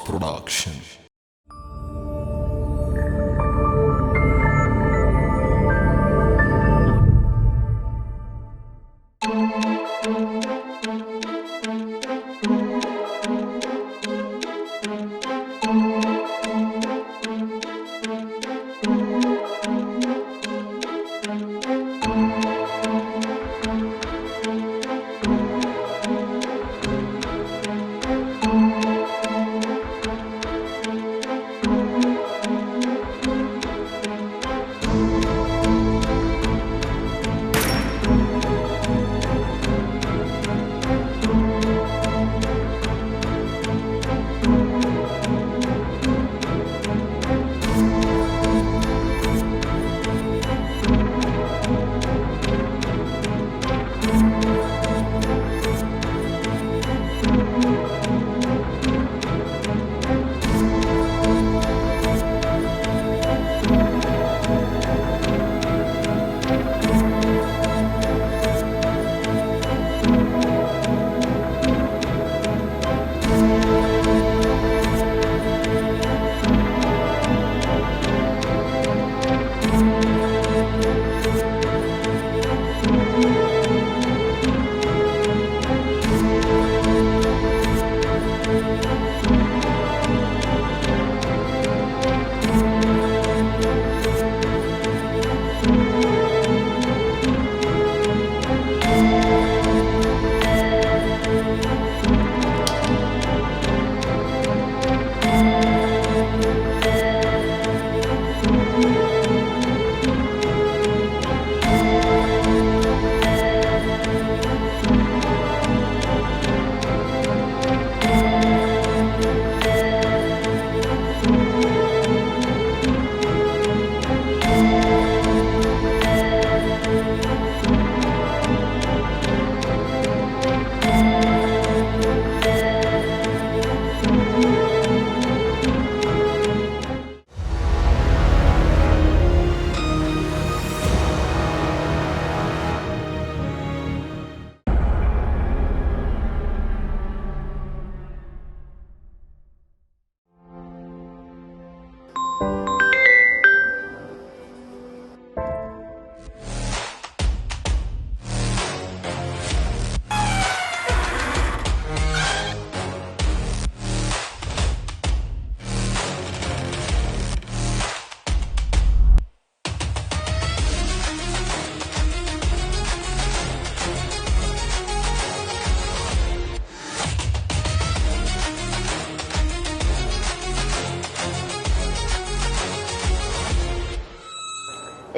Production.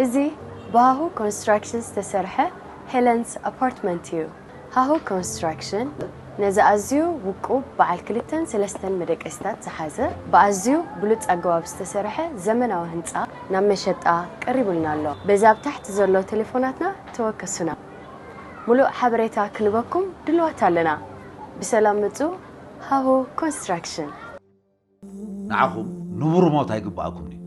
እዚ ብሃሁ ኮንስትራክሽን ዝተሰርሐ ሄለንስ ኣፓርትመንት እዩ። ሃሁ ኮንስትራክሽን ነዚ ኣዝዩ ውቁብ በዓል ክልተን ሰለስተን መደቀሲታት ዝሓዘ ብኣዝዩ ብሉጽ ኣገባብ ዝተሰርሐ ዘመናዊ ህንጻ ናብ መሸጣ ቀሪቡልና ኣሎ። በዚ ኣብ ታሕቲ ዘሎ ቴሌፎናትና ተወከሱና። ሙሉእ ሓበሬታ ክንበኩም ድልዋት ኣለና። ብሰላም ምጹ። ሃሁ ኮንስትራክሽን። ንዓኹም ንቡር ሞት ኣይግብኣኩምን እዩ።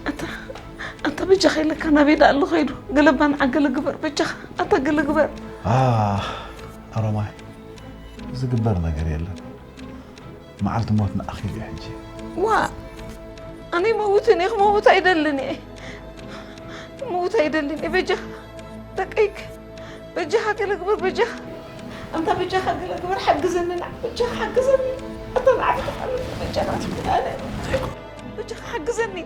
ኣታ ኣታ በጃኻ ኢለካ ናበይ ደኣ ኣሎ ኸይዱ? ገለባ ንዓ ገለ ግበር በጃኻ። ኣታ ገለ ግበር። ኣሮማይ፣ ዝግበር ነገር የለን። መዓልቲ ሞትና ኣኺሉ እዩ ሕጂ። ዋ ኣነ ይመውትን እየ፣ ክመውት ኣይደልን እየ። ክመውት ኣይደልን እየ። በጃኻ ደቀይክ በጃኻ ገለ ግበር በጃኻ። ኣንታ በጃኻ ገለ ግበር፣ ሓግዘኒ ንዓ በጃኻ ሓግዘኒ። ኣታ ንዓ ተቃለል በጃኻ ትብላለ። በጃኻ ሓግዘኒ።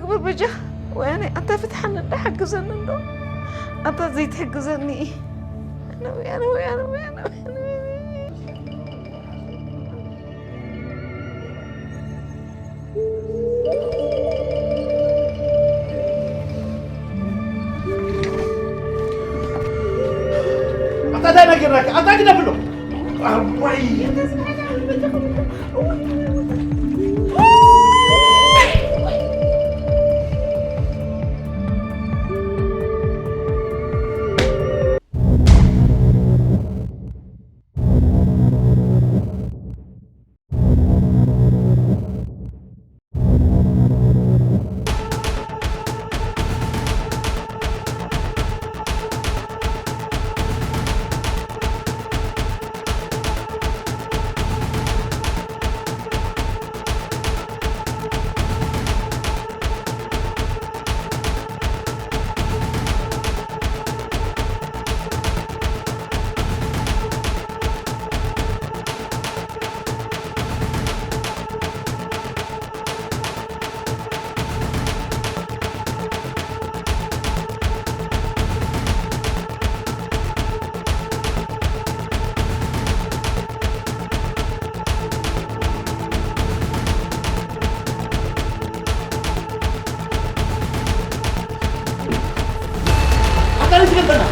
ግበር በጃኻ። ወያነ ኣንታ ፍትሓኒ እንዳ ሓግዘኒ እንዶ ኣንታ ዘይትሕግዘኒ። ኣነ ወያነ ወያነ ወያነ ወያነ። ኣታ እንታይ ነጊርናካ? ኣታ ግደፍሎ። ኣዋይ። ኣታ ንስገድበና።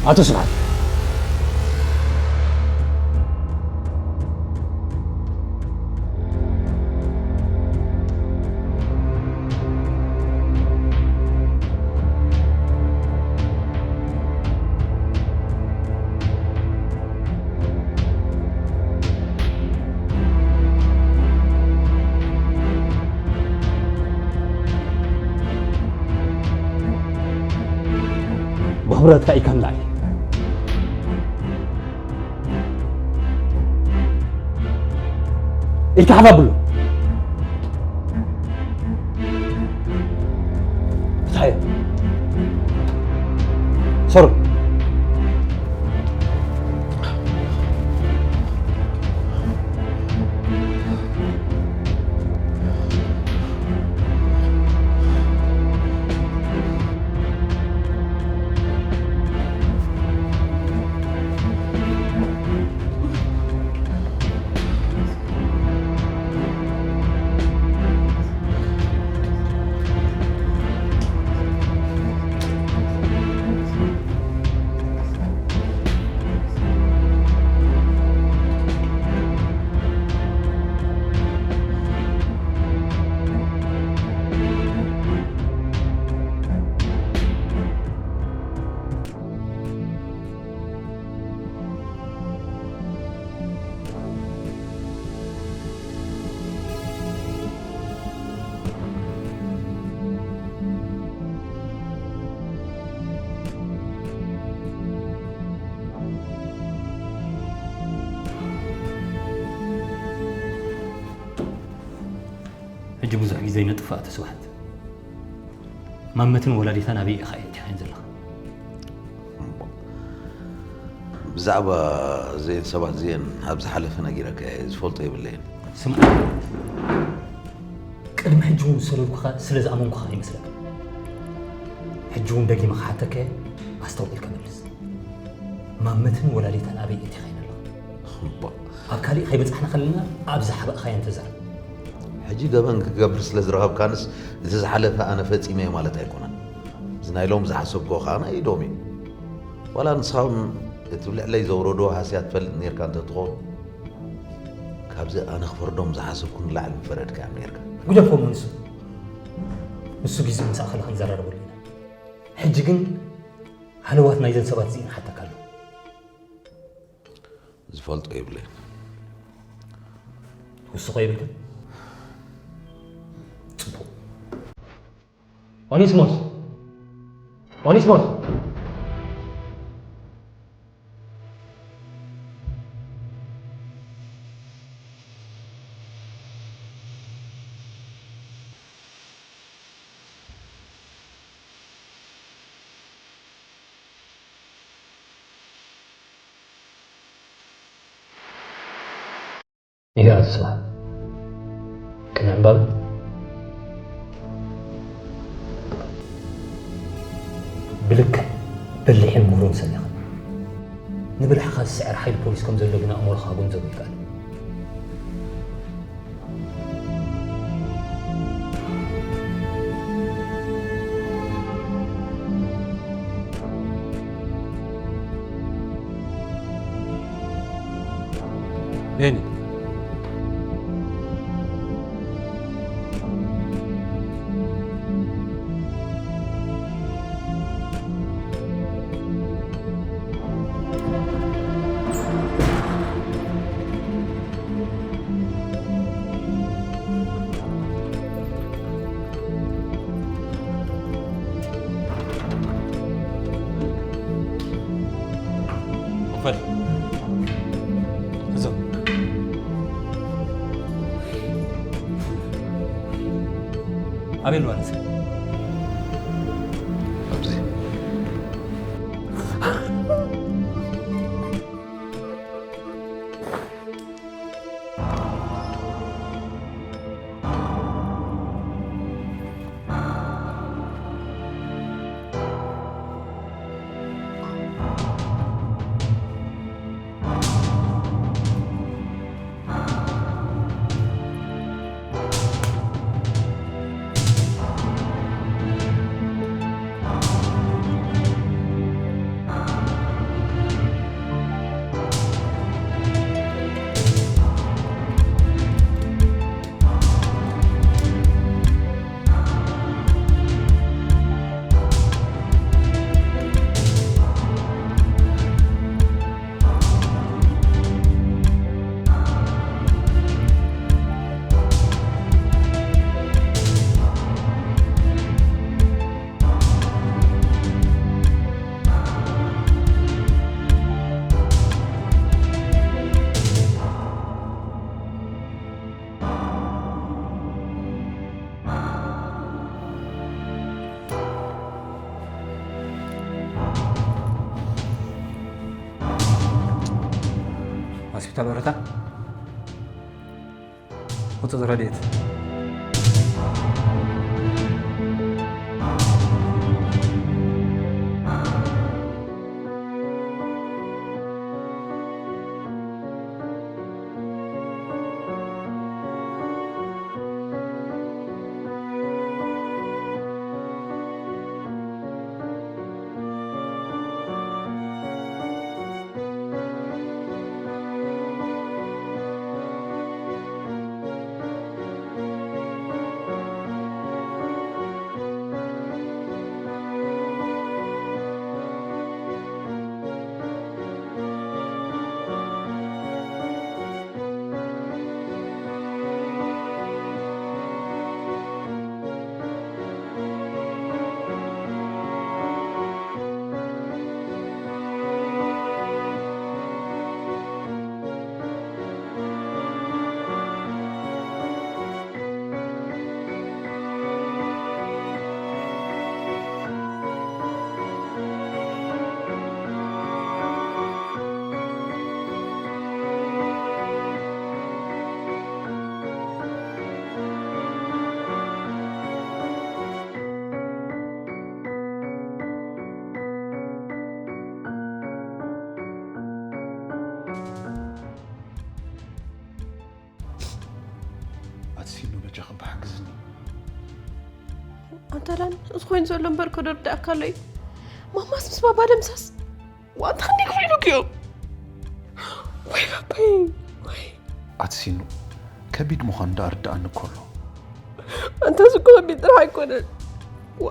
ኣቶ ስብሓት፣ ብኽብረትካ ኢልካ ንላዕሊ ኢልካ ሓፍ ኣብሎ። ፍትሓዮ። ሰሩ። ሕጂ ብዙሕ ግዜ ይነጥፍ ኣቶ ስብሓት። ማመትን ወላዲታን ኣበይ ኢኻ እቲኻየን ዘለኻ? ብዛዕባ እዘን ሰባት እዚአን ኣብ ዝሓለፈ ነጊረካ እየ፣ ዝፈልጦ የብለይን። ስምዓ፣ ቅድሚ ሕጂ እውን ዝሰለልኩኻ ስለ ዝኣመንኩኻ ይመስለካ። ሕጂ እውን ደጊመ ክሓተካ እየ፣ ኣስተውዒልካ መልስ። ማመትን ወላዲታን ኣበይ እቲኻየን ኣለኻ? እባ። ኣብ ካሊእ ከይበጻሕና ከለና ኣብ ዝሓበእኻየን ተዛረብ። ሕጂ ገበን ክገብር ስለ ዝረኸብካንስ እቲ ዝሓለፈ ኣነ ፈጺመ እየ ማለት ኣይኮነን። እዚ ናይ ሎም ዝሓሰብክዎ ከኣ ናይ ኢዶም እዩ። ዋላ ንስኻ እውን እቲ ልዕለይ ዘውረድዎ ሃስያ ትፈልጥ ኔርካ እንተ ትኸውን፣ ካብዚ ኣነ ክፈርዶም ዝሓሰብኩ ንላዕሊ ምፈረድካዮም ኔርካ። ግደፎ እሞ ንሱ። ንሱ ግዜኡ ምስ ኣኸለ ክንዘራረበሉ ኢና። ሕጂ ግን ሃለዋት ናይዘን ሰባት እዚአን እሓተካ ኣለኹ። ዝፈልጦ የብለይን። ትውስኾ የብልክን? ጽቡቕ። ኦኒስሞስ! ኦኒስሞስ! ይግኣዝ ስራሕ ቅንዕምባብ ብልክዕ በሊሕን ምሁርን ሰብ ኢኻ። ንብልሕኻ ዝስዕር ሓይሊ ፖሊስ ከም ዘሎ ግን ኣእምሮኻ ክግንዘቦ ይከኣል። ሄኒ። ክፈል። እዞም። ኣበይ ኣለዋ ነዛ? ኣብዚ። ሆስፒታል ወረታ ህጹጽ ረድኤት። ኣቲ ሲኑ በጃኺ እባ ሓግዝኒ። ኣንታ ዳን፣ እዚ ኮይኑ ዘሎ እምበር ከደርድኣካ ኣሎ እዩ። ማማስ ምስ ባባ ደምሳስ ዋንታ ክንደይ ክፍሉ እዮም? ወይ ባባይ፣ ወይ። ኣቲ ሲኑ፣ ከቢድ ምዃኑ ደኣ ርድኣኒ እኮ ኣሎ። ኣንታ እዚ እኮ ከቢድ ጥራሕ ኣይኮነን። ዋ።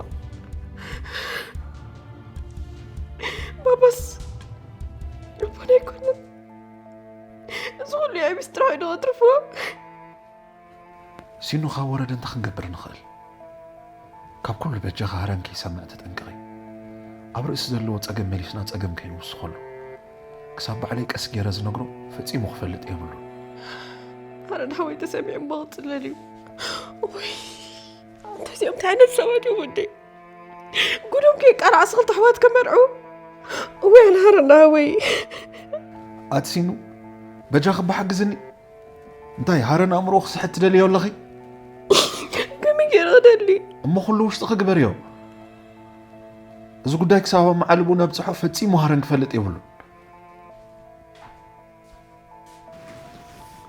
ባባስ ኣቦና ኣይኮነን። እዚ ኩሉ እዩ ሚስጥራዊ ዶ ኣትርፎ? ሲኑ ካብ ወረደ እንታይ ክንገብር ንኽእል? ካብ ኩሉ በጃኻ ሃረን ከይሰምዕ ተጠንቀቒ። ኣብ ርእሲ ዘለዎ ጸገም መሊስና ጸገም ከይንውስኸሉ። ክሳብ ባዕለይ ቀስ ገይረ ዝነግሮ ፈጺሙ ክፈልጥ የብሉን። ሃረን ሓወይ ተሰሚዑ እሞ ክጽለል እዩ። ወይ፣ ኣንታ እዚኦም እንታይ ዓይነት ሰባት እዮም ወደይ? ጉዶም ከይቃላዕ ኣስኽልቲ ኣሕዋት ከመርዑ? ወይ ኣነ ሃረን ሓወይ። ኣቲ ሲኑ፣ በጃኺ እባ ሓግዝኒ። እንታይ ሃረን ኣእምሮ ክስሕት ትደልዮ ኣለኺ? ከመይ ገይረ ክደሊ? እሞ ኩሉ ውሽጥኺ ግበርዮ። እዚ ጉዳይ ክሳብ ኣብ መዓልቡ ነብጽሖ ፈጺሙ ሃረን ክፈልጥ የብሉን።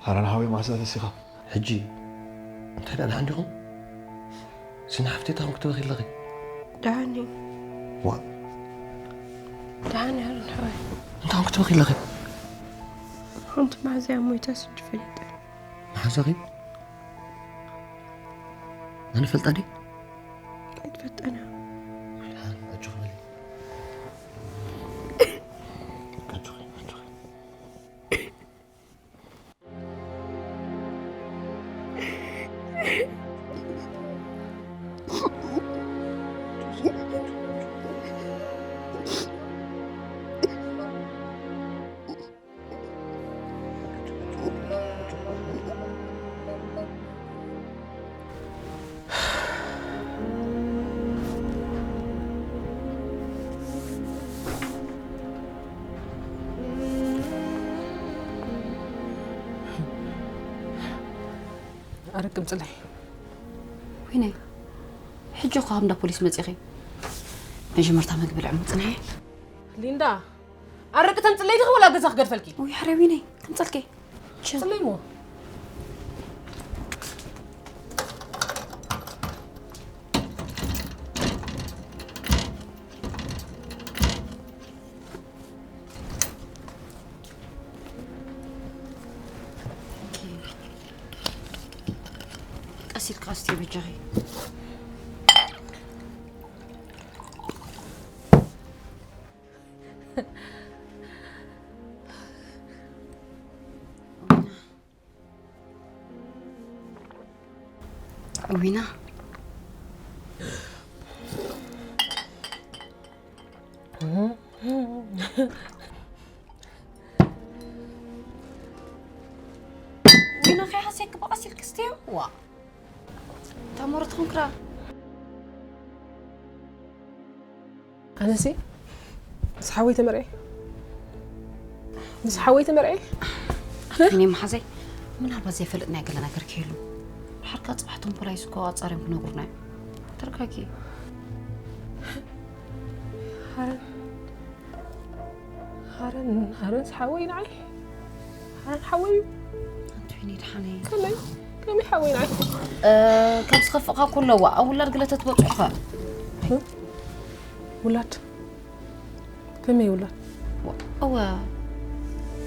ሃረን ሓወይ፣ መዓስ ተሲኻ? ሕጂ እንታይ ደኣ ደሓን ዲኹም? ስኒ ሓፍተይ፣ እንታይ ክትበኺ ኣለኺ? ደሓን እየ። ዋ። ደሓን እየ፣ ሃረን ሓወይ። እንታይ ክትበኺ ኣለኺ? ሓንቲ መሓዛይ ሞይታ ስጅ ፈሊጠ። መሓዛኺ? ኣነ ፈልጣ ድየ? ኣይትፈልጣን እያ። ኣጆኺ በሊ። ኣጆኺ፣ ኣጆኺ። ኣረቂ ምጽለይ። ወይነይ፣ ሕጂ እኮ ኣብ እንዳ ፖሊስ መጺኺ። መጀመርታ ምግቢ ልዕሙ ጽንሐ። ሊንዳ፣ ኣረቂ ተምጽለይ ዲኺ ወላ ገዛ ክገድፈልኪ? ውይ፣ ሕረ ዊነይ፣ ከምጸልኪ። ችል። ጽለይሞ። ቀስ ኢልካ ኣስትዮ በጃኺ። ዊና። ዊና፣ ከይሃሰይክ ብቐስ ኢልክ ስትዮ? ዋ። እታ ሞሮ ትኹን ክራ። ኣነሲ ምስ ሓወይ ተመርዐ። ምስ ሓወይ ተመርዐ። ኣትኩኒ መሓዘይ፣ ምናልባት ዘይፈልጥ ናይ ገለ ነገር ክህሉ። ድሓርካ ጽባሕ ቶም ፖላይስ እኮ ኣጻርዮም ክነግሩና እዮም። ተረጋጊ። ሃረን፣ ሃረን፣ ሃረን ሓወይ ንዓይ። ሓወይ እዩ። ኣንቶኒ፣ ደሓነይ። ከመይ? ከመይ ሓወይ ንዓይ? እ፣ ካብ ዝኸፍእካ ኩሎ፣ ዋ፣ ኣብ ውላድ ግለ ተትበጽሑ ኸ? እ? ውላድ? ከመይ ውላድ? ዋ፣ እወ፣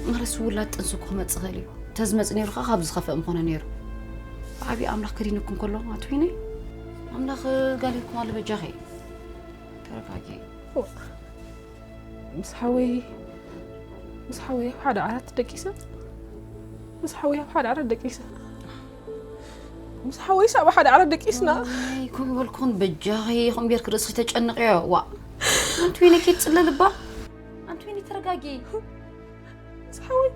ማለትስ ውላድ ጥንሲ እኮ ክመጽእ ይኽእል እዩ። ተዝመጽእ ነይሩ ኸ ካብ ዝኸፍእ ምኾነ ነይሩ። ብዓብዪ ኣምላኽ ከዲነኩም ከሎ፣ ኣንቶኒ፣ ኣምላኽ ጋሊልኩም ኣሎ በጃኺ። ተረጋጊ። ዋ። ምስ ሓወይ፣ ምስ ሓወይ ኣብ ሓደ ዓራት ደቂሰ። ምስ ሓወይ ኣብ ሓደ ዓራት ደቂሰ። ምስ ሓወይስ ኣብ ሓደ ዓራት ደቂስና። ኣይ፣ ከምኡ በልኩን በጃኺ፣ ከምኡ ጌርኪ ርእስኺ ተጨንቕዮ። ዋ። ኣንትዊነ ኬት ጽለል እባ። ኣንትዊነ ተረጋጊ። ምስ ሓወይ፣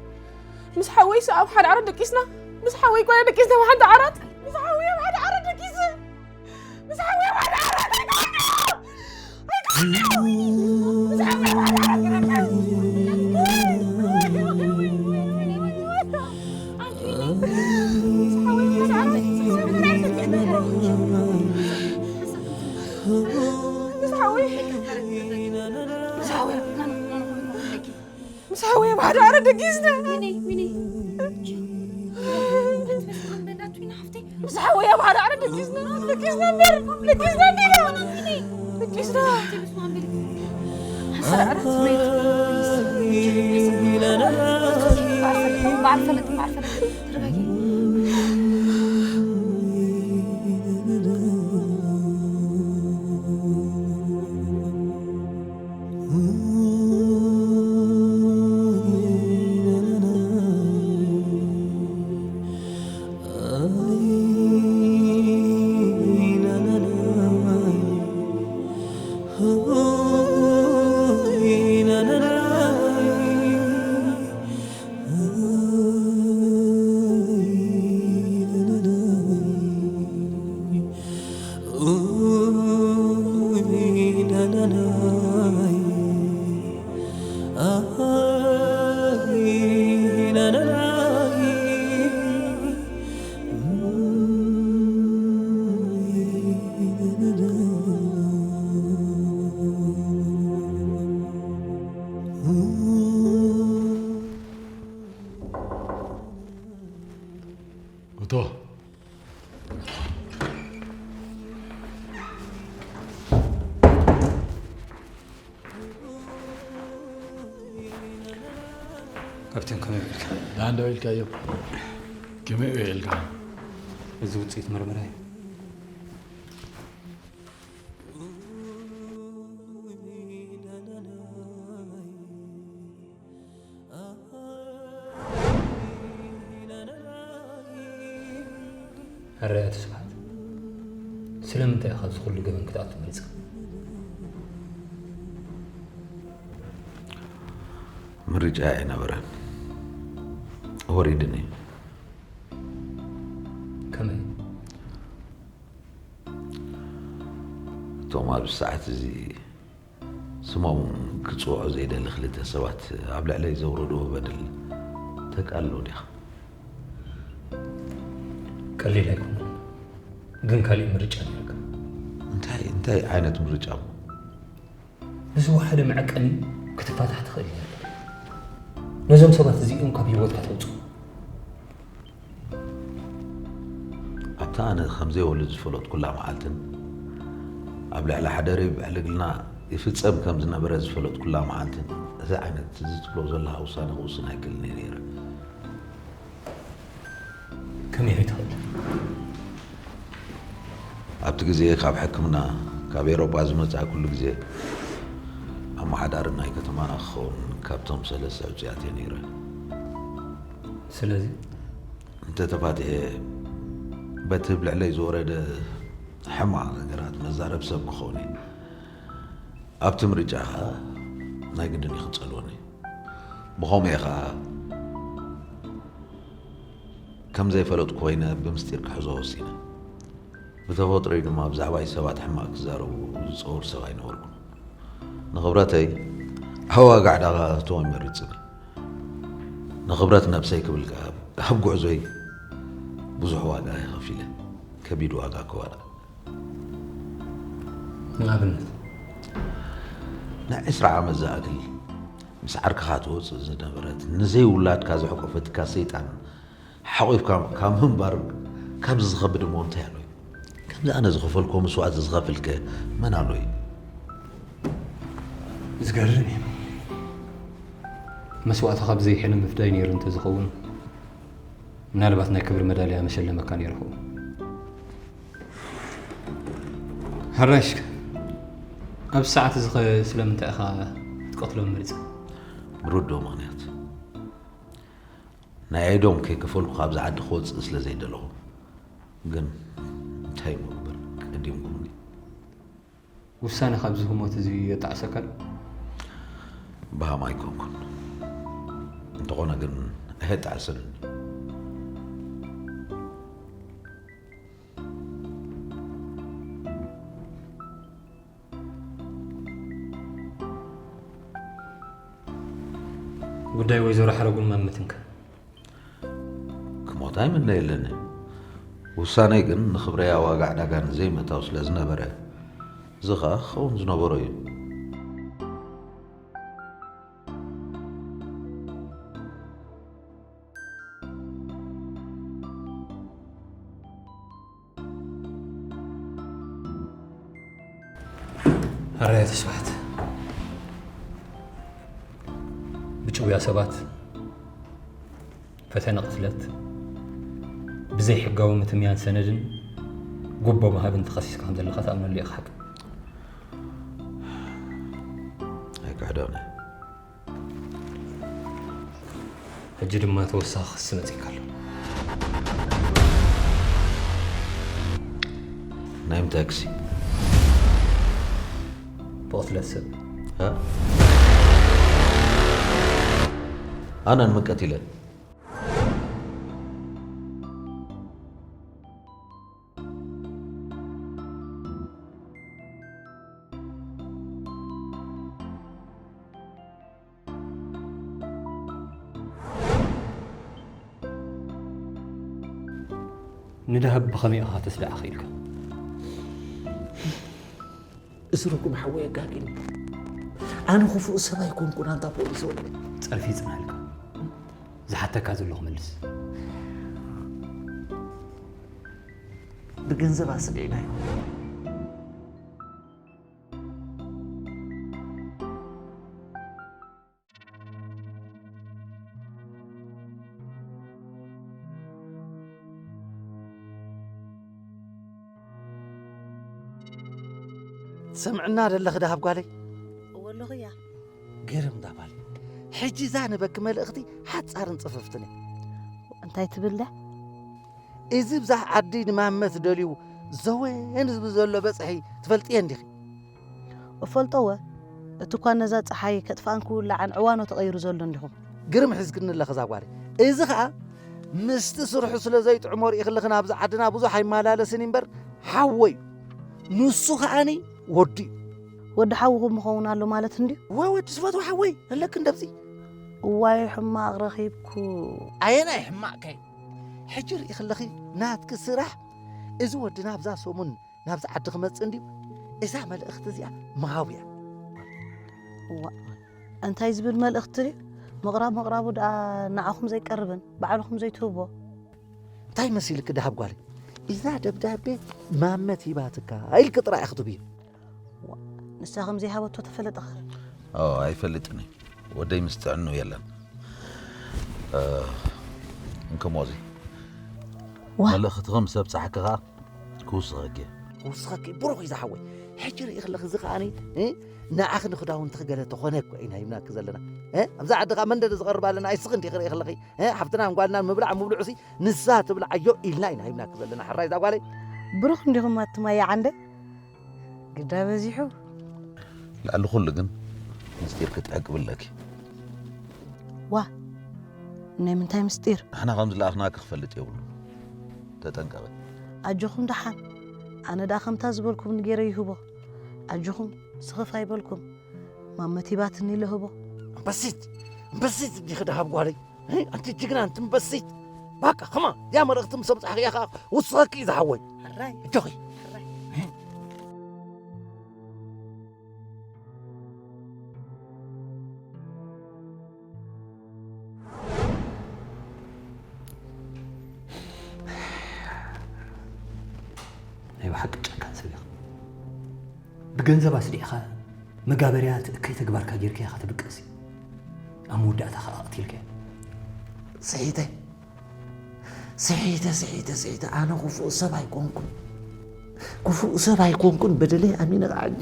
ምስ ሓወይስ ኣብ ሓደ ዓራት ደቂስና። ምስ ሓወይ ጓና ደቂስና ኣብ ሓንቲ ዓራት። ምስ ሓወይ ኣብ ሓደ ዓራት ደቂሰ። ምስ ሓወይ ኣብ ሓደ ዓራት ደቂስና። ዊነይ፣ ዊነይ። ኣትመስል ኣንበላት ዊና ሓፍተይ። ምስ ሓወይ ኣብ ሓደ ዓራት ደቂስና። ደቂስና እምበር። ደቂስና እንዲና። ደቂስና። ኣንተ ምስ ማን በልክ? ሓንሳብ ዓራት ትበይ። በዓል ፈለጥ፣ በዓል ፈለጥ፣ በዓል ፈለጥ። ተረጋጊ። ካፕቴን፣ ከመይ ውዒልካ? ደሓን ዶ ኢልካዮ? ከመይ ውዒልካ? እዚ ውፅኢት ምርመራ እዩ። ኣረኣእያ ስብሓት፣ ስለምንታይ ኢኻ ኣብዚ ኩሉ ገበን ክትኣቱ መሪጽካ? ምርጫ ኣይነበረን፣ ወሪድኒ። ከመይ? እቶም ኣብዚ ሰዓት እዚ ስሞም ክጽውዖ ዘይደሊ ክልተ ሰባት ኣብ ልዕለይ ዘውረድዎ በደል ተቃልሎ ዲኻ? ቀሊል ኣይኮነን፣ ግን ካሊእ ምርጫ ነይርካ። እንታይ እንታይ ዓይነት ምርጫ እሞ? ብዝወሓደ መዐቀኒ ክትፋታሕ ትኽእል ነይርካ። ነዞም ሰባት እዚኦም ካብ ህይወትካ ተውፅኡ። ኣብታ ኣነ ከምዘይወልድ ዝፈለጥኩላ መዓልትን ኣብ ልዕሊ ሓደረይ ብዕልግልና ይፍጸም ከም ዝነበረ ዝፈለጥኩላ መዓልትን እዚ ዓይነት እዚ ትብሎ ዘለኻ ውሳነ ክውስን ኣይክእልን እየ ነይረ። ከመይ ክትኽእል? ኣብቲ ግዜ ካብ ሕክምና ካብ ኤሮጳ ዝመጽኣ ኩሉ ግዜ ኣመሓዳሪ ናይ ከተማና ክኸውን ካብቶም ሰለስተ ዕጹያት እየ ነይረ። ስለዚ እንተተፋቲሐ በቲ ብልዕለይ ዝወረደ ሕማቕ ነገራት መዛረብ ሰብ ክኸውን እየ። ኣብቲ ምርጫ ኸኣ ናይ ግድን እዩ ክጸልወኒ። ብኸምኡ እየ ኸኣ ከም ዘይፈለጥኩ ኮይነ ብምስጢር ክሕዞ ወሲነ። ብተፈጥሮይ ድማ ብዛዕባይ ሰባት ሕማቕ ክዛረቡ ዝጸውር ሰብ ኣይነበርኩን። ንኽብረተይ ኣብ ዋጋ ዕዳጋ ከእትዎ ኣይመርጽን። ንኽብረት ነብሰይ ክብል ከኣ ኣብ ጉዕዞይ ብዙሕ ዋጋ እየ ከፊለ። ከቢድ ዋጋ ከዋላ ንኣብነት ንዕስራ ዓመት ዝኣክል ምስ ዓርክኻ ትወፅእ ዝነበረት ንዘይውላድካ ዘሕቆፈትካ ሰይጣን ሓቑፍካ ካብ ምንባር ካብዚ ዝኸብድ እሞ እንታይ ኣሎ እዩ? ከምዚ ኣነ ዝኸፈልኮ መስዋእቲ ዝኸፍልከ መን ኣሎ እዩ? ዝገርም እዩ። መስዋእትኻ ብዘይ ሕነ ምፍዳይ ነይሩ እንተዝኸውን ምናልባት ናይ ክብሪ መዳልያ መሸለመካ ነይሩ ይኸውን። ሕራይ እሺ፣ ኣብዚ ሰዓት እዚ ኸ ስለምንታይ ኢኻ ክትቀትሎም መሪጽካ? ብርዱእ ምኽንያት ናይ ኣይዶም ከይከፈልኩ ካብዚ ዓዲ ክወፅእ ስለ ዘይደለኹ። ግን እንታይ እሞ ግበር ቀዲምኩምኒ። ውሳነ ካብዚ ህሞት እዚ የጣዕሰካ ዶ? በሃም ኣይኮንኩን። እንተኾነ ግን ኣየጣዕሰንን። ጉዳይ ወይዘሮ ሓረጉን ማመትንከ? ክሞት ኣይምነየለኒ። ውሳነይ ግን ንኽብረያ ዋጋ ዕዳጋ ንዘይምእታው ስለ ዝነበረ፣ እዚ ኸኣ ክኸውን ዝነበሮ እዩ። ኣረኣእያ ስብሓት፣ ብጭውያ ሰባት ፈተነ ቅትለት፣ ብዘይ ሕጋዊ ምትምያን ሰነድን ጉቦ ምሃብን ተኸሲስካ ከም ዘለኻ ትኣምነሉ ኢኻ ሓቂ? ኣይክሕዶን እየ። ሕጂ ድማ ተወሳኺ ክሲ መጺእካ ኣሎ። ናይ ምንታይ ክሲ? ብቕትለት ሰብ። እ? ኣነ ንመን ቀቲለ? ንደሃብ ብኸመይ ኢኻ ተስድዓ ክኢልካ? እዚ ርጉም ሓወይ ኣጋጊኒ። ኣነ ክፉእ ሰብ ኣይኮንኩን ኣንታ ፖሊስ ወለ። ጸርፊ ይጽናልካ። ዝሓተካ ዘለኹ መልስ። ብገንዘብ ኣስዲዕናዮ። ትሰምዕና ደለኺ ደሃብ ጓለይ? እወ ኣለኹ እያ። ግርም ዳ ጓለይ። ሕጂ እዛ ንበኪ መልእኽቲ ሓጻርን ጽፍፍትን እያ። እንታይ ትብለ? እዚ ብዛሕ ዓዲ ንማመት ደልዩ ዘወን ዝብል ዘሎ በጽሒ ትፈልጥዮ እንዲኺ? እፈልጦወ። እቲ እኳ ነዛ ጸሓይ ከጥፍኣን ክውላዓን ዕዋኖ ተቐይሩ ዘሎ እንዲኹም። ግርም ሒዝክኒ ኣለኺ እዛ ጓለይ። እዚ ኸኣ ምስቲ ስርሑ ስለ ዘይጥዕሞ ርኢኽልኺ ናብዚ ዓድና ብዙሕ ኣይመላለስን እዩ እምበር ሓወይ ንሱ ኸኣኒ ወዱ እዩ። ወዲ ሓውኹም ምኸውን ኣሎ ማለት እንድዩ? እወ ወዲ ዝፈትዎ ሓወይ ኣለኪ እንደብዚ። እዋይ ሕማቕ ረኺብኩ። ኣየናይ ሕማቕ ከ? ሕጂ ርኢኽለኺ ናትኪ ስራሕ እዚ ወድና ኣብዛ ሰሙን ናብዚ ዓዲ ክመጽእ እንድዩ እዛ መልእኽቲ እዚኣ ምሃቡ እያ። እዋ እንታይ ዝብል መልእኽቲ ድዩ? ምቕራብ ምቕራቡ ደኣ ንዓኹም ዘይቀርብን ባዕልኹም ዘይትህቦ። እንታይ መሲልኪ ደሃብ ጓለይ? እዛ ደብዳቤ ማመት ሂባትካ ኢልኪ ጥራይ ኣኽትብዮ። ንሳ ከም ዘይሃበቶ ተፈለጠኸ? ኣይፈልጥን። ወደይ ምስ ጥዕኑ የለን። እንከሞዚ ዋ መልእኽትኺ ምስ ኣብጻሕኪ ኸኣ ክውስኸኪ እየ። ክውስኸኪ ብሩኽ እዩ ዝሓወይ። ሕጂ ርኢ ከለኺ እዚ ከኣኒ እ? ንዓኺ ንኽዳውንትኺ ገለ ተኾነ እኮ ኢና ሂብናኪ ዘለና። እ? ኣብዛ ዓዲ ኸኣ መን ደደ ዝቐርብ ኣለና? ኣይ ስኺ እንዲኺ ርኢ ከለኺ እ? ሓፍትናን ጓልናን ምብላዕ ምብልዑሲ ንሳ ትብልዓዮ ኢልና ኢና ሂብናኪ ዘለና። ሕራይ እዛ ጓለይ። ብሩኽ እንዲኹም ኣቱም ኣያዓንደ። ግዳ በዚሑ። ልዕሊ ኩሉ ግን ምስጢር ክትዕቅቢ ኣለኪ። ዋ ናይ ምንታይ ምስጢር? ንሕና ከም ዝለኣኽናኪ ክፈልጥ የብሉ። ተጠንቀቒ። ኣጆኹም ደሓን። ኣነ ደኣ ከምታ ዝበልኩምኒ ገይረ ይህቦ። ኣጆኹም ስኽፍ ኣይበልኩም። ማመት ሂባትኒ ኢለ ህቦ። ኣንበሲት ኣንበሲት እንዲኺ ደሃብ ጓለይ። ኣንቲ ጅግና ኣንቲ ኣንበሲት። ባቃ ኸማ እዚኣ መልእኽቲ ምስ ኣምጻእኽያ ኸኣ ውስኸኪ እዩ ዝሓወይ። ሕራይ። እጆኺ። ሕራይ። ናይ ብሓቂ ጨካን ሰብ ኢኻ። ብገንዘብ ኣስዲዕኻ መጋበርያ እቲ እከይ ተግባርካ ጌርካያ ኢኻ ትብቀስ። ኣብ መወዳእታ ኸኣ ቀቲልካያ። ስሒተ ስሒተ ስሒተ ስሒተ ኣነ ክፉእ ሰብ ኣይኮንኩን ክፉእ ሰብ ኣይኮንኩን በደለይ ኣሚነ ኸዓ ሕጂ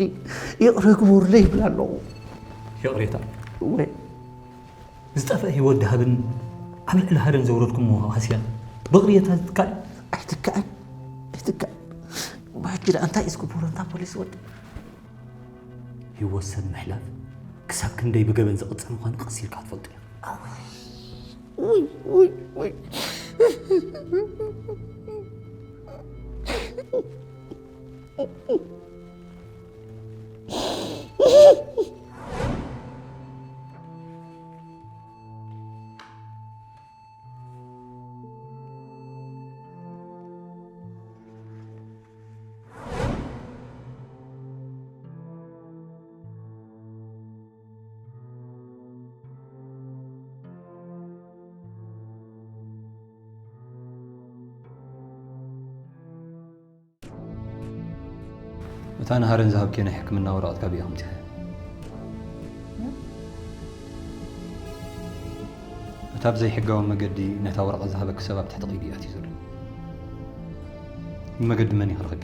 ይቕረ ግበሩለይ ይብል ኣለኹ። ይቕሬታ እወ ዝጠፍአ ህይወት ደሃብን ኣብ ልዕሊ ሃረን ዘውረድኩሞ ሃስያን ብቕርየታ ዝትካእ ኣይትካእን ኣይትካእን። ሕጂ ደኣ እንታይ እዩ ዝግበሮ እንታ ፖሊስ ወዲ? ህይወት ሰብ ምሕላፍ ክሳብ ክንደይ ብገበን ዝቕጸ ምዃኑ ቀስ ኢልካ ክትፈልጦ ኢኻ። እታ ንሃረን ዝሃብክዮ ናይ ሕክምና ወረቐት ካበይ ኣምጺኽያ? እታ ብዘይሕጋዊ መገዲ ነታ ወረቐት ዝሃበኪ ሰብ ኣብ ትሕቲ ቀይዲ እዩ ኣትዩ ዘሎ። ብመገዲ መን እዩ ክረኽብኪ?